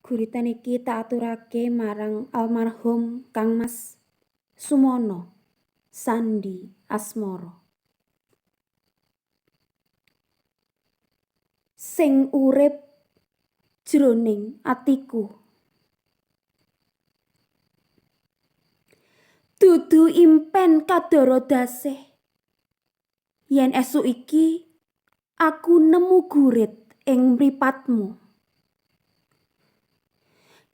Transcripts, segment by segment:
Guritan iki tak aturake marang almarhum Kang Mas Sumono Sandi Asmoro. Sing urip jroning atiku. Dudu impen kadara dasih. Yen esuk iki aku nemu gurit ing mripatmu.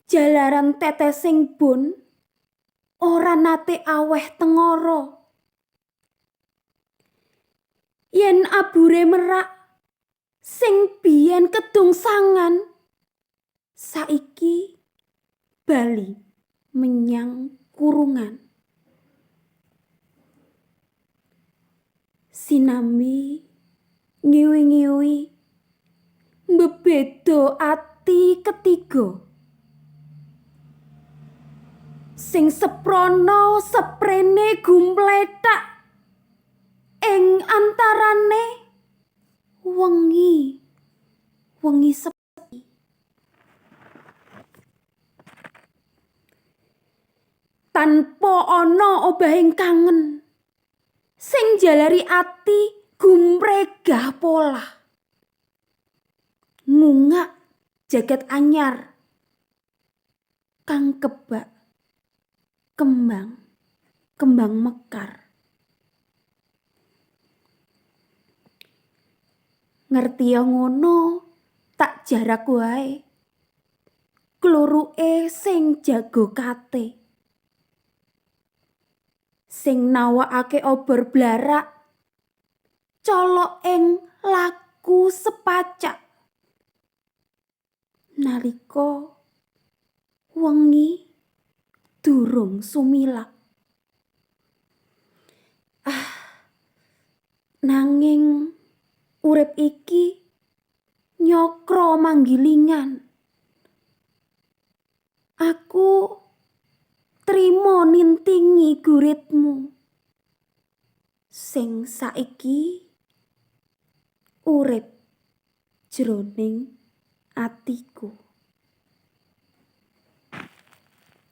Jalaran tetesing bun ora nate aweh tengara. Yen abure merak sing biyen kedung sangan saiki bali menyang kurungan. Sinambi ngiwi-ngiwi mbebeda ati ketiga. Sing seprana seprene gumplethak ing antarane wengi wengi sepi. Tanpa ana obahing kangen sing njalari ati gumregah polah. Ngungak jagat anyar kang kebak kembang kembang mekar. Ngertiya ngono tak jarak wae kluruke sing jago kate. Sing nawakake obor blarak colok ing laku sepacak. Nalika wengi durung sumilap. Ah, nanging urip iki nyokro manggilingan. Aku trimo nintingi guritmu sing saiki urip jroning atiku.